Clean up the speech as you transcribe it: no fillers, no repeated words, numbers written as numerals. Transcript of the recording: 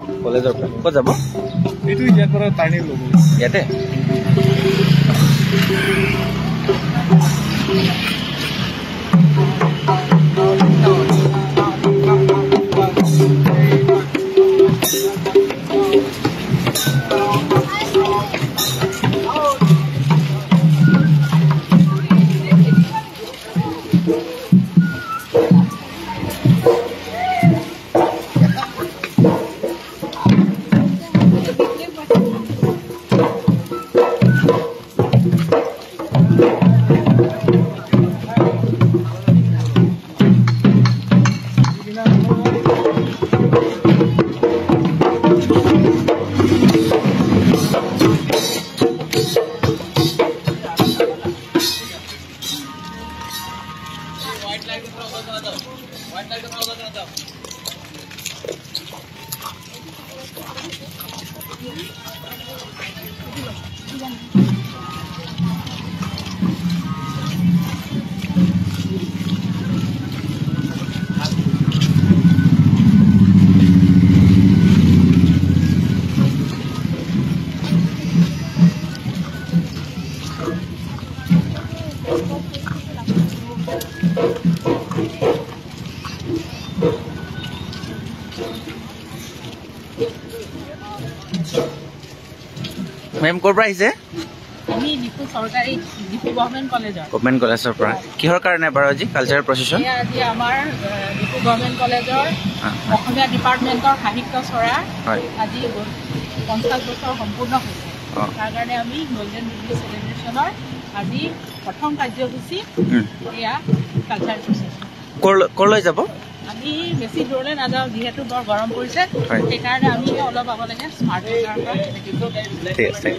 কলেজৰ পৰা ক'ত যাব? এইটো ইয়াৰ পৰা টাৰ্ণিং ল'ব ইয়াতে। মেম ক'ৰ পৰা আহিছে? আমি ডিফু চৰকাৰী ডিফু গভৰ্ণমেণ্ট কলেজৰ। গভৰ্ণমেণ্ট কলেজৰ পৰা। কিহৰ কাৰণে বাৰু আজি কালচাৰেল প্ৰচেছন? আজি আমাৰ ডিফু গভৰ্ণমেণ্ট কলেজৰ অসমীয়া ডিপাৰ্টমেণ্টৰ সাহিত্য চৰা আজি 50 বছৰ সম্পূৰ্ণ হৈছে। তাৰ কাৰণে আমি গল্ডেন জুবলি চেলিব্ৰেশ্যনৰ আজি প্ৰথম কাৰ্যসূচী এয়া কালচাৰেল প্ৰচেছন। ক'লৈ যাব? আমি বেছি দূৰলৈ নাযাওঁ, যিহেতু বৰ গৰম পৰিছে, সেইকাৰণে আমি অলপ আগলৈকে স্মাৰ্ট বজাৰৰ পৰা। ঠিক আছে।